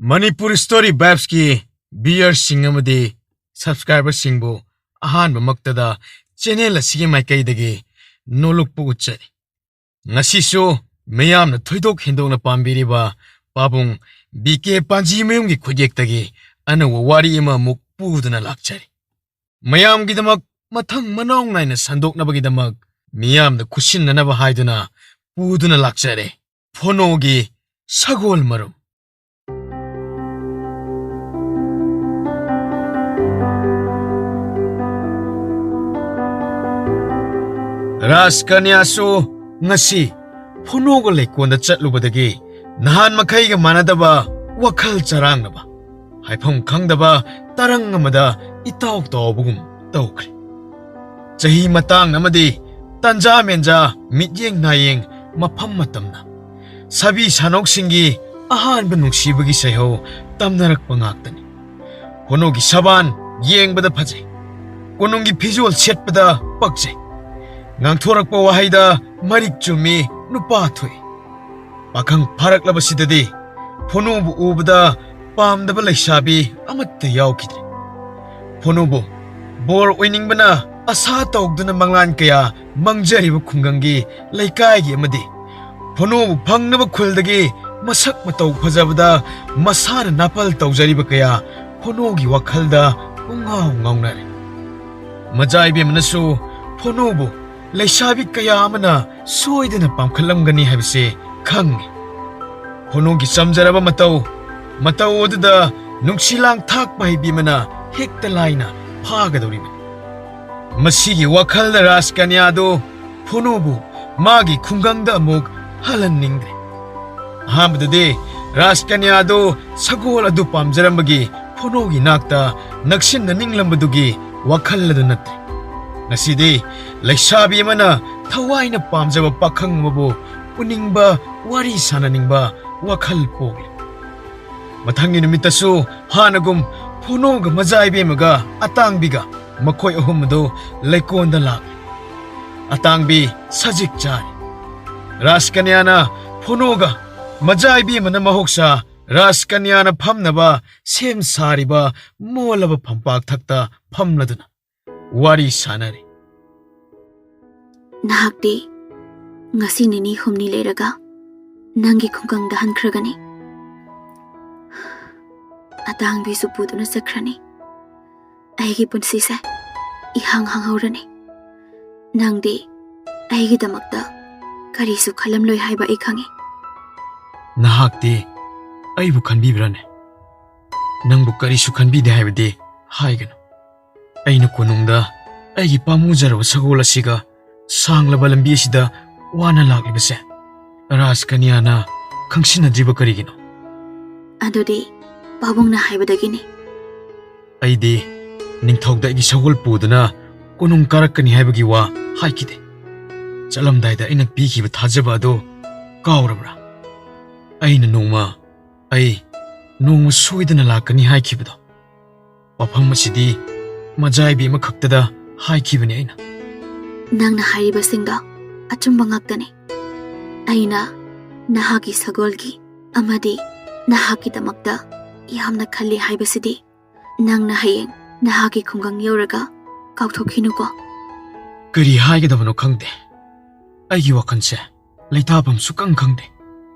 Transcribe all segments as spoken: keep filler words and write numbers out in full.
Manipur story ꯚꯥꯏꯕꯁꯀꯤ ꯚ꯭ꯌꯨꯌꯔꯁꯤꯡ ꯑꯃꯗꯤ ꯁꯕꯁꯀ꯭ꯔꯥꯏꯕꯔꯁꯤꯡꯕꯨ ꯑꯍꯥꯟꯕꯃꯛꯇꯗ channel ꯑꯁꯤꯒꯤ ꯃꯥꯏꯀꯩꯗꯒꯤ ꯅꯣꯂꯨꯛꯄ ꯎꯠꯆꯔꯤ꯫ ꯉꯁꯤꯁꯨ ꯃꯤꯌꯥꯝꯅ ꯊꯣꯏꯗꯣꯛ ꯍꯦꯟꯗꯣꯛꯅ ꯄꯥꯝꯕꯤꯔꯤꯕ ꯄꯥꯕꯨꯡ ꯕꯤ ꯀꯦ ꯄꯥꯟꯖꯤꯃꯌꯨꯝꯒꯤ ꯈꯨꯠꯌꯦꯛꯇꯒꯤ ꯑꯅꯧꯕ ꯋꯥꯔꯤ ꯑꯃ ꯑꯃꯨꯛ ꯄꯨꯗꯨꯅ ꯂꯥꯛꯆꯔꯤ꯫ ꯃꯌꯥꯝꯒꯤꯗꯃꯛ ꯃꯊꯪ ꯃꯅꯥꯎ ꯅꯥꯏꯅ ꯁꯟꯗꯣꯛꯅꯕꯒꯤꯗꯃꯛ ꯃꯤꯌꯥꯝꯗ ꯈꯨꯠꯁꯤꯟꯅꯅꯕ ꯍꯥꯏꯗꯨꯅ ꯄꯨꯗꯨꯅ ꯂꯥꯛꯆꯔꯦ ꯐꯣꯅꯣꯒꯤ ꯁꯒꯣꯜ ꯃꯔꯨꯝ꯫ ꯔꯥꯖꯀꯟꯌꯥꯁꯨ ꯉꯁꯤ ꯐꯣꯅꯣꯒ ꯂꯩꯀꯣꯟꯗ ꯆꯠꯂꯨꯕꯗꯒꯤ ꯅꯍꯥꯟ ꯃꯈꯩꯒ ꯃꯥꯟꯅꯗꯕ ꯋꯥꯈꯜ ꯆꯔꯥꯡꯅꯕ, ꯍꯥꯏꯐꯝ ꯈꯪꯗꯕ ꯇꯔꯪ ꯑꯃꯗ ꯏꯇꯥꯎ ꯇꯥꯎꯕꯒꯨꯝ ꯇꯧꯈ꯭ꯔꯦ꯫ ꯆꯍꯤ ꯃꯇꯥꯡ ꯑꯃꯗꯤ ꯇꯟꯖꯥ ꯃꯦꯟꯖꯥ, ꯃꯤꯠꯌꯦꯡ ꯅꯥꯌꯦꯡ, ꯃꯐꯝ ꯃꯇꯝꯅ ꯁꯥꯕꯤ ꯁꯥꯅꯧꯁꯤꯡꯒꯤ ꯑꯍꯥꯟꯕ ꯅꯨꯡꯁꯤꯕꯒꯤ ꯁꯩꯍꯧ ꯇꯝꯅꯔꯛꯄ ꯉꯥꯛꯇꯅꯤ꯫ ꯐꯣꯅꯣꯒꯤ ꯁꯕꯥꯟ ꯌꯦꯡꯕꯗ ꯐꯖꯩ, ꯀꯣꯅꯨꯡꯒꯤ ꯐꯤꯖꯣꯜ ꯁꯦꯠꯄꯗ ꯄꯛꯆꯩ, ꯉꯥꯡꯊꯣꯔꯛꯄ ꯋꯥꯍꯩꯗ ꯃꯔꯤꯛ ꯆꯨꯝꯃꯤ, ꯅꯨꯄꯥ ꯊꯣꯛꯏ꯫ ꯄꯥꯈꯪ ꯐꯥꯔꯛꯂꯕꯁꯤꯗꯗꯤ ꯐꯣꯅꯣꯕꯨ ꯎꯕꯗ ꯄꯥꯝꯗꯕ ꯂꯩꯁꯥꯕꯤ ꯑꯃꯠꯇ ꯌꯥꯎꯈꯤꯗ꯭ꯔꯦ꯫ ꯐꯣꯅꯣꯕꯨ ꯕꯣꯔ ꯑꯣꯏꯅꯤꯡꯕꯅ ꯑꯁꯥ ꯇꯧꯗꯨꯅ ꯃꯪꯂꯥꯟ ꯀꯌꯥ ꯃꯪꯖꯔꯤꯕ ꯈꯨꯡꯒꯪꯒꯤ, ꯂꯩꯀꯥꯏꯒꯤ ꯑꯃꯗꯤ ꯐꯣꯅꯣꯕꯨ ꯐꯪꯅꯕ ꯈꯨꯜꯗꯒꯤ ꯃꯁꯛ ꯃꯇꯧ ꯐꯖꯕꯗ ꯃꯁꯥꯅ ꯅꯥꯄꯜ ꯇꯧꯖꯔꯤꯕ ꯀꯌꯥ ꯐꯣꯅꯣꯒꯤ ꯋꯥꯈꯜꯗ ꯄꯨꯡꯉꯥꯎ ꯉꯥꯎꯅꯔꯦ꯫ ꯃꯖꯥ ꯏꯕꯦꯝꯃꯅꯁꯨ ꯐꯣꯅꯣꯕꯨ ꯂꯩꯁꯥꯕꯤ ꯀꯌꯥ ꯑꯃꯅ ꯁꯣꯏꯗꯅ ꯄꯥꯝꯈꯠꯂꯝꯒꯅꯤ ꯍꯥꯏꯕꯁꯤ ꯈꯪꯏ꯫ ꯐꯣꯅꯣꯒꯤ ꯆꯝꯖꯔꯕ ꯃꯇꯧ, ꯃꯇꯧ ꯑꯗꯨꯗ ꯅꯨꯡꯁꯤ ꯂꯥꯡ ꯊꯥꯛꯄ ꯍꯩꯕꯤ ꯑꯃꯅ ꯍꯦꯛꯇ ꯂꯥꯏꯅ ꯐꯥꯒꯗꯧꯔꯤꯕꯅꯤ꯫ ꯃꯁꯤꯒꯤ ꯋꯥꯈꯜꯗ ꯔꯥꯖꯀꯟꯌꯥꯗꯨ ꯐꯣꯅꯣꯕꯨ ꯃꯥꯒꯤ ꯈꯨꯡꯒꯪꯗ ꯑꯃꯨꯛ ꯍꯜꯍꯟꯅꯤꯡꯗ꯭ꯔꯦ꯫ ꯑꯍꯥꯟꯕꯗꯗꯤ ꯔꯥꯖꯀꯟꯌꯥꯗꯨ ꯁꯒꯣꯜ ꯑꯗꯨ ꯄꯥꯝꯖꯔꯝꯕꯒꯤ ꯐꯣꯅꯣꯒꯤ ꯅꯥꯛꯇ ꯅꯛꯁꯤꯟꯅꯅꯤꯡꯂꯝꯕꯗꯨꯒꯤ ꯋꯥꯈꯜ ꯑꯗꯨ ꯅꯠꯇ꯭ꯔꯦ꯫ ꯉꯁꯤꯗꯤ ꯂꯩꯁꯥꯕꯤ ꯑꯃꯅ ꯊꯋꯥꯏꯅ ꯄꯥꯝꯖꯕ ꯄꯥꯈꯪ ꯑꯃꯕꯨ ꯎꯅꯤꯡꯕ, ꯋꯥꯔꯤ ꯁꯥꯟꯅꯅꯤꯡꯕ ꯋꯥꯈꯜ ꯄꯣꯛꯂꯦ꯫ ꯃꯊꯪꯒꯤ ꯅꯨꯃꯤꯠꯇꯁꯨ ꯍꯥꯟꯅꯒꯨꯝ ꯐꯣꯅꯣꯒ ꯃꯖꯥ ꯏꯕꯦꯝꯃꯒ ꯑꯇꯥꯡꯕꯤꯒ ꯃꯈꯣꯏ ꯑꯍꯨꯝ ꯑꯗꯨ ꯂꯩꯀꯣꯟꯗ ꯂꯥꯛꯂꯦ꯫ ꯑꯇꯥꯡꯕꯤ ꯁꯖꯤꯛ ꯆꯥꯔꯤ꯫ ꯔꯥꯖꯀꯟꯌꯥꯅ ꯐꯣꯅꯣꯒ ꯃꯖꯥ ꯏꯕꯦꯝꯃꯅ ꯃꯍꯧꯁꯥ ꯔꯥꯖꯀꯟꯌꯥꯅ ꯐꯝꯅꯕ ꯁꯦꯝ ꯁꯥꯔꯤꯕ ꯃꯣꯜꯂꯕ ꯐꯝꯄꯥꯛ ꯊꯛꯇ ꯐꯝꯂꯗꯨꯅ ꯋꯥꯔꯤ ꯁꯥꯅꯔꯤ꯫ ꯅꯍꯥꯛꯇꯤ ꯉꯁꯤ ꯅꯤꯅꯤ ꯍꯨꯝꯅꯤ ꯂꯩꯔꯒ ꯅꯪꯒꯤ ꯈꯨꯡꯒꯪꯗ ꯍꯟꯈ꯭ꯔꯒꯅꯤ꯫ ꯑꯇꯥꯡꯕꯤꯁꯨ ꯄꯨꯗꯨꯅ ꯆꯠꯈ꯭ꯔꯅꯤ꯫ ꯑꯩꯒꯤ ꯄꯨꯟꯁꯤꯁꯦ ꯏꯍꯥꯡ ꯍꯥꯡꯍꯧꯔꯅꯤ꯫ ꯅꯪꯗꯤ ꯑꯩꯒꯤꯗꯃꯛꯇ ꯀꯔꯤꯁꯨ ꯈꯜꯂꯝꯂꯣꯏ ꯍꯥꯏꯕ ꯑꯩ ꯈꯪꯏ꯫ ꯅꯍꯥꯛꯇꯤ ꯑꯩꯕꯨ ꯈꯟꯕꯤꯕ꯭ꯔꯥꯅꯦ? ꯅꯪꯕꯨ ꯀꯔꯤꯁꯨ ꯈꯟꯕꯤꯗꯦ ꯍꯥꯏꯕꯗꯤ ꯍꯥꯏꯒꯅꯨ꯫ ꯑꯩꯅ ꯀꯣꯅꯨꯡꯗ ꯑꯩꯒꯤ ꯄꯥꯝꯃꯨꯖꯔꯕ ꯁꯒꯣꯜ ꯑꯁꯤꯒ ꯁꯥꯡꯂꯕ ꯂꯝꯕꯤ ꯑꯁꯤꯗ ꯋꯥꯅ ꯂꯥꯛꯂꯤꯕꯁꯦ ꯔꯥꯖꯀꯟꯌꯥꯅ ꯈꯪꯁꯤꯟꯅꯗ꯭ꯔꯤꯕ ꯀꯔꯤꯒꯤꯅꯣ? ꯑꯗꯨꯗꯤ ꯄꯥꯕꯨꯡꯅ ꯍꯥꯏꯕꯗꯒꯤꯅꯤ꯫ ꯑꯩꯗꯤ ꯅꯤꯡꯊꯧꯗ ꯑꯩꯒꯤ ꯁꯒꯣꯜ ꯄꯨꯗꯨꯅ ꯀꯣꯅꯨꯡ ꯀꯥꯔꯛꯀꯅꯤ ꯍꯥꯏꯕꯒꯤ ꯋꯥ ꯍꯥꯏꯈꯤꯗꯦ꯫ ꯆꯠꯂꯝꯗꯥꯏꯗ ꯑꯩꯅ ꯄꯤꯈꯤꯕ ꯊꯥꯖꯕ ꯑꯗꯨ ꯀꯥꯎꯔꯕ꯭ꯔꯥ? ꯑꯩꯅ ꯅꯣꯡꯃ ꯑꯩ ꯅꯣꯡꯃ ꯁꯣꯏꯗꯅ ꯂꯥꯛꯀꯅꯤ ꯍꯥꯏꯈꯤꯕꯗꯣ꯫ ꯋꯥꯐꯝ ꯑꯁꯤꯗꯤ ꯃꯖꯥ ꯏꯕꯦꯝꯃ ꯈꯛꯇꯗ ꯍꯥꯏꯈꯤꯕꯅꯤ ꯑꯩꯅ꯫ ꯅꯪꯅ ꯍꯥꯏꯔꯤꯕꯁꯤꯡꯗꯣ ꯑꯆꯨꯝꯕ ꯉꯥꯛꯇꯅꯤ꯫ ꯑꯩꯅ ꯅꯍꯥꯛꯀꯤ ꯁꯒꯣꯜꯒꯤ ꯑꯃꯗꯤ ꯅꯍꯥꯛꯀꯤꯗꯃꯛꯇ ꯌꯥꯝꯅ ꯈꯜꯂꯤ ꯍꯥꯏꯕꯁꯤꯗꯤ ꯅꯪꯅ ꯍꯌꯦꯡ ꯅꯍꯥꯛꯀꯤ ꯈꯨꯡꯒꯪ ꯌꯧꯔꯒ ꯀꯥꯎꯊꯣꯛꯈꯤꯅꯨꯀꯣ꯫ ꯀꯔꯤ ꯍꯥꯏꯒꯗꯕꯅꯣ ꯈꯪꯗꯦ꯫ ꯑꯩꯒꯤ ꯋꯥꯈꯜꯁꯦ ꯂꯩꯇꯥꯐꯝ ꯁꯨꯛꯈꯪ ꯈꯪꯗꯦ꯫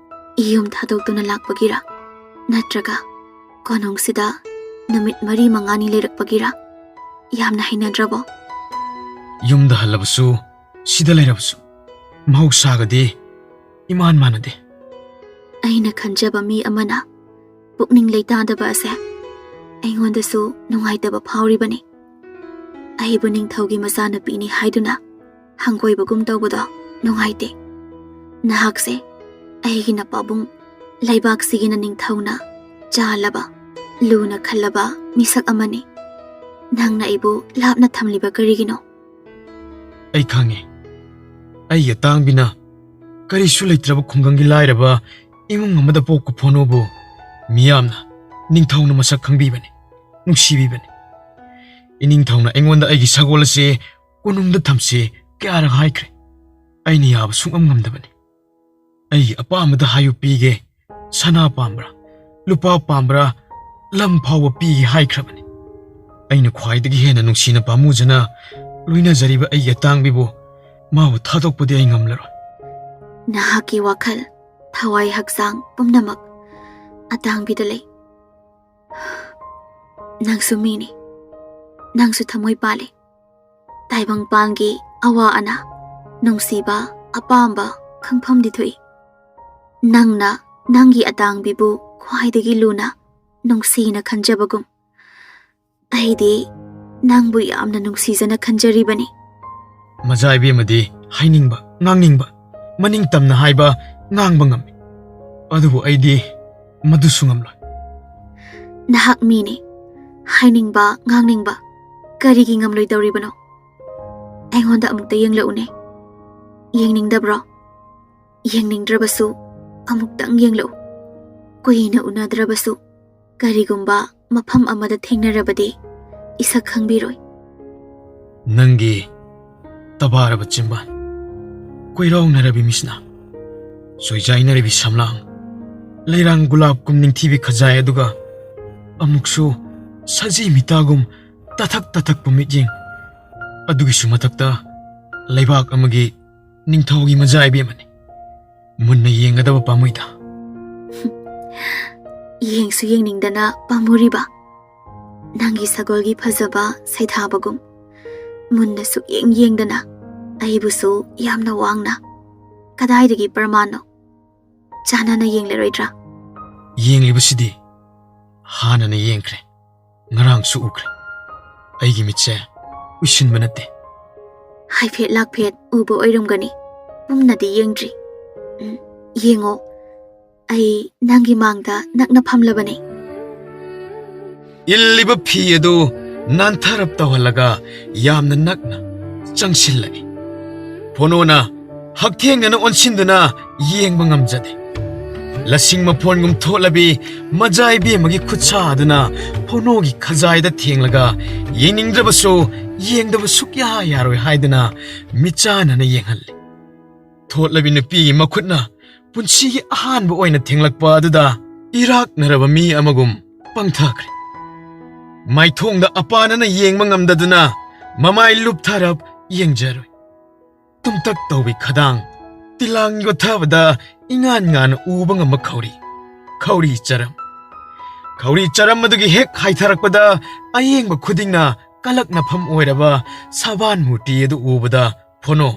ꯌꯨꯝ ꯊꯥꯗꯣꯛꯇꯨꯅ ꯂꯥꯛꯄꯒꯤꯔ? ꯅꯠꯇ꯭ꯔꯒ ꯀꯣꯅꯨꯡꯁꯤꯗ ꯅꯨꯃꯤꯠ ꯃꯔꯤ ꯃꯉꯥꯅꯤ ꯂꯩꯔꯛꯄꯒꯤꯔ? ꯌꯥꯝꯅ ꯍꯩꯅꯗ꯭ꯔꯕꯣ? ꯌꯨꯝꯗ ꯍꯜꯂꯕꯁꯨ, ꯁꯤꯗ ꯂꯩꯔꯕꯁꯨ, ꯃꯍꯧꯁꯥꯒꯗꯤ ꯏꯃꯥꯟ ꯃꯥꯟꯅꯗꯦ꯫ ꯑꯩꯅ ꯈꯟꯖꯕ ꯃꯤ ꯑꯃꯅ ꯄꯨꯛꯅꯤꯡ ꯂꯩꯇꯥꯗꯕ ꯑꯁꯦ ꯑꯩꯉꯣꯟꯗꯁꯨ ꯅꯨꯡꯉꯥꯏꯇꯕ ꯐꯥꯎꯔꯤꯕꯅꯤ꯫ ꯑꯩꯕꯨ ꯅꯤꯡꯊꯧꯒꯤ ꯃꯆꯥꯅꯨꯄꯤꯅꯤ ꯍꯥꯏꯗꯨꯅ ꯍꯪꯒꯣꯏꯕꯒꯨꯝ ꯇꯧꯕꯗꯣ ꯅꯨꯡꯉꯥꯏꯇꯦ꯫ ꯅꯍꯥꯛꯁꯦ ꯑꯩꯒꯤꯅ ꯄꯥꯕꯨꯡ, ꯂꯩꯕꯥꯛꯁꯤꯒꯤꯅ ꯅꯤꯡꯊꯧꯅ ꯆꯥꯜꯂꯕ, ꯂꯨꯅ ꯈꯜꯂꯕ ꯃꯤꯁꯛ ꯑꯃꯅꯤ꯫ ꯅꯪꯅ ꯑꯩꯕꯨ ꯂꯥꯞꯅ ꯊꯝꯂꯤꯕ ꯀꯔꯤꯒꯤꯅꯣ? ꯑꯩ ꯈꯪꯉꯦ꯫ ꯑꯩꯒꯤ ꯑꯇꯥꯡꯕꯤꯅ ꯀꯔꯤꯁꯨ ꯂꯩꯇ꯭ꯔꯕ ꯈꯨꯡꯒꯪꯒꯤ ꯂꯥꯏꯔꯕ ꯏꯃꯨꯡ ꯑꯃꯗ ꯄꯣꯛꯄ ꯐꯣꯅꯣꯕꯨ ꯃꯤꯌꯥꯝꯅ, ꯅꯤꯡꯊꯧꯅ ꯃꯁꯛ ꯈꯪꯕꯤꯕꯅꯤ, ꯅꯨꯡꯁꯤꯕꯤꯕꯅꯤ꯫ ꯏꯅꯤꯡꯊꯧꯅ ꯑꯩꯉꯣꯟꯗ ꯑꯩꯒꯤ ꯁꯒꯣꯜ ꯑꯁꯤ ꯀꯣꯅꯨꯡꯗ ꯊꯝꯁꯤ ꯀꯌꯥꯔꯛ ꯍꯥꯏꯈ꯭ꯔꯦ꯫ ꯑꯩꯅ ꯌꯥꯕ ꯁꯨꯡꯉꯝ ꯉꯝꯗꯕꯅꯤ꯫ ꯑꯩꯒꯤ ꯑꯄꯥꯝꯕꯗ ꯍꯥꯏꯌꯨ ꯄꯤꯒꯦ꯫ ꯁꯅꯥ ꯄꯥꯝꯕ꯭ꯔꯥ? ꯂꯨꯄꯥ ꯄꯥꯝꯕ꯭ꯔꯥ, ꯂꯝ ꯐꯥꯎꯕ ꯄꯤꯒꯦ ꯍꯥꯏꯈ꯭ꯔꯕꯅꯤ꯫ ꯑꯩꯅ ꯈ꯭ꯋꯥꯏꯗꯒꯤ ꯍꯦꯟꯅ ꯅꯨꯡꯁꯤꯅ ꯄꯥꯝꯃꯨꯖꯅ ꯂꯣꯏꯅꯖꯔꯤꯕ ꯑꯩꯒꯤ ꯑꯇꯥꯡꯕꯤꯕꯨ ꯃꯥꯕꯨ ꯊꯥꯗꯣꯛꯄꯗꯤ ꯑꯩ ꯉꯝꯂꯔꯣꯏ꯫ ꯅꯍꯥꯛꯀꯤ ꯋꯥꯈꯜ, ꯊꯋꯥꯏ ꯍꯛꯆꯥꯡ ꯄꯨꯝꯅꯃꯛ ꯑꯇꯥꯡꯕꯤꯗ ꯂꯩ꯫ ꯅꯪꯁꯨ ꯃꯤꯅꯤ, ꯅꯪꯁꯨ ꯊꯃꯣꯏ ꯄꯥꯜꯂꯤ꯫ ꯇꯥꯏꯕꯪꯄꯥꯟꯒꯤ ꯑꯋꯥ ꯑꯅꯥ, ꯅꯨꯡꯁꯤꯕ, ꯑꯄꯥꯝꯕ, ꯈꯪꯐꯝꯗꯤ ꯊꯣꯛꯏ꯫ ꯅꯪꯅ ꯅꯪꯒꯤ ꯑꯇꯥꯡꯕꯤꯕꯨ ꯈ꯭ꯋꯥꯏꯗꯒꯤ ꯂꯨꯅ, ꯅꯨꯡꯁꯤꯅ ꯈꯟꯖꯕꯒꯨꯝ, ꯑꯩꯗꯤ ꯅꯪꯕꯨ ꯌꯥꯝꯅ ꯅꯨꯡꯁꯤꯖꯅ ꯈꯟꯖꯔꯤꯕꯅꯤ꯫ ꯃꯖꯥ ꯏꯕꯦꯝꯃꯗꯤ ꯍꯥꯏꯅꯤꯡꯕ, ꯉꯥꯡꯅꯤꯡꯕ, ꯃꯅꯤꯡ ꯇꯝꯅ ꯍꯥꯏꯕ, ꯉꯥꯡꯕ ꯉꯝꯃꯤ꯫ ꯑꯗꯨꯕꯨ ꯑꯩꯗꯤ ꯃꯗꯨꯁꯨ ꯉꯝꯂꯣꯏ꯫ ꯅꯍꯥꯛ ꯃꯤꯅꯤ, ꯍꯥꯏꯅꯤꯡꯕ, ꯉꯥꯡꯅꯤꯡꯕ, ꯀꯔꯤꯒꯤ ꯉꯝꯂꯣꯏꯗꯧꯔꯤꯕꯅꯣ? ꯑꯩꯉꯣꯟꯗ ꯑꯃꯨꯛꯇ ꯌꯦꯡꯂꯛꯎꯅꯦ꯫ ꯌꯦꯡꯅꯤꯡꯗꯕ꯭ꯔꯣ? ꯌꯦꯡꯅꯤꯡꯗ꯭ꯔꯕꯁꯨ ꯑꯃꯨꯛꯇꯪ ꯌꯦꯡꯂꯛꯎ꯫ ꯀꯨꯏꯅ ꯎꯅꯗ꯭ꯔꯕꯁꯨ ꯀꯔꯤꯒꯨꯝꯕ ꯃꯐꯝ ꯑꯃꯗ ꯊꯦꯡꯅꯔꯕꯗꯤ ꯏꯁꯛ ꯈꯪꯕꯤꯔꯣꯏ꯫ ꯅꯪꯒꯤ ꯇꯕꯥꯔꯕ ꯆꯤꯝꯕꯥꯜ, ꯀꯣꯏꯔꯥꯎꯅꯔꯕꯤ ꯃꯤꯠꯁꯅꯥ, ꯆꯣꯏꯖꯥꯏꯅꯔꯕꯤ ꯁꯝꯂꯥꯡ, ꯂꯩꯔꯥꯡ ꯒꯨꯂꯥꯞꯀꯨꯝ ꯅꯤꯡꯊꯤꯕꯤ ꯈꯖꯥꯏ ꯑꯗꯨꯒ ꯑꯃꯨꯛꯁꯨ ꯁꯖꯤ ꯃꯤꯇꯥꯒꯨꯝ ꯇꯊꯛ ꯇꯊꯛꯄ ꯃꯤꯠꯌꯦꯡ, ꯑꯗꯨꯒꯤꯁꯨ ꯃꯊꯛꯇ ꯂꯩꯕꯥꯛ ꯑꯃꯒꯤ ꯅꯤꯡꯊꯧꯒꯤ ꯃꯖꯥ ꯏꯕꯦꯝꯃꯅꯤ꯫ ꯃꯨꯟꯅ ꯌꯦꯡꯒꯗꯕ ꯄꯥꯝꯃꯨꯏꯗ꯫ ꯌꯦꯡꯁꯨ ꯌꯦꯡꯅꯤꯡꯗꯅ ꯄꯥꯝꯃꯨꯔꯤꯕ? ꯅꯪꯒꯤ ꯁꯒꯣꯜꯒꯤ ꯐꯖꯕ ꯁꯩꯊꯥꯕꯒꯨꯝ ꯃꯨꯟꯅ ꯁꯨꯛꯌꯦꯡ ꯌꯦꯡꯗꯅ ꯑꯩꯕꯨꯁꯨ ꯌꯥꯝꯅ ꯋꯥꯡꯅ꯫ ꯀꯗꯥꯏꯗꯒꯤ ꯄ꯭ꯔꯃꯥꯟꯅꯣ? ꯆꯥꯟꯅꯅ ꯌꯦꯡꯂꯔꯣꯏꯗ꯭ꯔꯥ? ꯌꯦꯡꯂꯤꯕꯁꯤꯗꯤ ꯍꯥꯟꯅꯅ ꯌꯦꯡꯈ꯭ꯔꯦ, ꯉꯔꯥꯡꯁꯨ ꯎꯈ꯭ꯔꯦ꯫ ꯑꯩꯒꯤ ꯃꯤꯠꯁꯦ ꯎꯏꯁꯤꯟꯕ ꯅꯠꯇꯦ꯫ ꯍꯥꯏꯐꯦꯠ ꯂꯥꯛꯐꯦꯠ ꯎꯕ ꯑꯣꯏꯔꯝꯒꯅꯤ, ꯄꯨꯝꯅꯗꯤ ꯌꯦꯡꯗ꯭ꯔꯤ꯫ ꯎꯝ, ꯌꯦꯡꯉꯣ, ꯑꯩ ꯅꯪꯒꯤ ꯃꯥꯡꯗ ꯅꯛꯅ ꯐꯝꯂꯕꯅꯤ꯫ ꯏꯜꯂꯤꯕ ꯐꯤ ꯑꯗꯨ ꯅꯥꯟꯊꯔꯞ ꯇꯧꯍꯜꯂꯒ ꯌꯥꯝꯅ ꯅꯛꯅ ꯆꯪꯁꯤꯜꯂꯛꯏ꯫ ꯐꯣꯅꯣꯅ ꯍꯛꯊꯦꯡꯅꯅ ꯑꯣꯟꯁꯤꯟꯗꯨꯅ ꯌꯦꯡꯕ ꯉꯝꯖꯗꯦ꯫ ꯂꯁꯤꯡ ꯃꯐꯣꯟꯒꯨꯝ ꯊꯣꯠꯂꯕꯤ ꯃꯖꯥ ꯏꯕꯦꯝꯃꯒꯤ ꯈꯨꯠꯁꯥ ꯑꯗꯨꯅ ꯐꯣꯅꯣꯒꯤ ꯈꯖꯥꯏꯗ ꯊꯦꯡꯂꯒ ꯌꯦꯡꯅꯤꯡꯗ꯭ꯔꯕꯁꯨ ꯌꯦꯡꯗꯕ ꯁꯨꯛꯌꯥ ꯌꯥꯔꯣꯏ ꯍꯥꯏꯗꯨꯅ ꯃꯤꯠꯆꯥꯟꯅꯅ ꯌꯦꯡꯍꯜꯂꯤ꯫ ꯊꯣꯠꯂꯕꯤ ꯅꯨꯄꯤꯒꯤ ꯃꯈꯨꯠꯅ ꯄꯨꯟꯁꯤꯒꯤ ꯑꯍꯥꯟꯕ ꯑꯣꯏꯅ ꯊꯦꯡꯂꯛꯄ ꯑꯗꯨꯗ ꯏꯔꯥꯛꯅꯔꯕ ꯃꯤ ꯑꯃꯒꯨꯝ ꯄꯪꯊꯈ꯭ꯔꯦ꯫ ꯃꯥꯏꯊꯣꯡꯗ ꯑꯄꯥꯅꯅ ꯌꯦꯡꯕ ꯉꯝꯗꯗꯨꯅ ꯃꯃꯥꯏ ꯂꯨꯞꯊꯔꯞ ꯌꯦꯡꯖꯔꯨꯏ꯫ ꯇꯨꯝꯇꯛ ꯇꯧꯏ ꯈꯗꯥꯡ, ꯇꯤꯂꯥꯡ ꯌꯣꯠꯊꯕꯗ ꯏꯉꯥꯟ ꯉꯥꯟꯅ ꯎꯕ ꯉꯝꯕ ꯈꯧꯔꯤ, ꯈꯧꯔꯤ ꯆꯔꯝ꯫ ꯈꯧꯔꯤ ꯆꯔꯝ ꯑꯗꯨꯒꯤ ꯍꯦꯛ ꯍꯥꯏꯊꯔꯛꯄꯗ ꯑꯌꯦꯡꯕ ꯈꯨꯗꯤꯡꯅ ꯀꯂꯛꯅꯐꯝ ꯑꯣꯏꯔꯕ ꯁꯕꯥꯟ ꯃꯨꯔꯇꯤ ꯑꯗꯨ ꯎꯕꯗ ꯐꯣꯅꯣ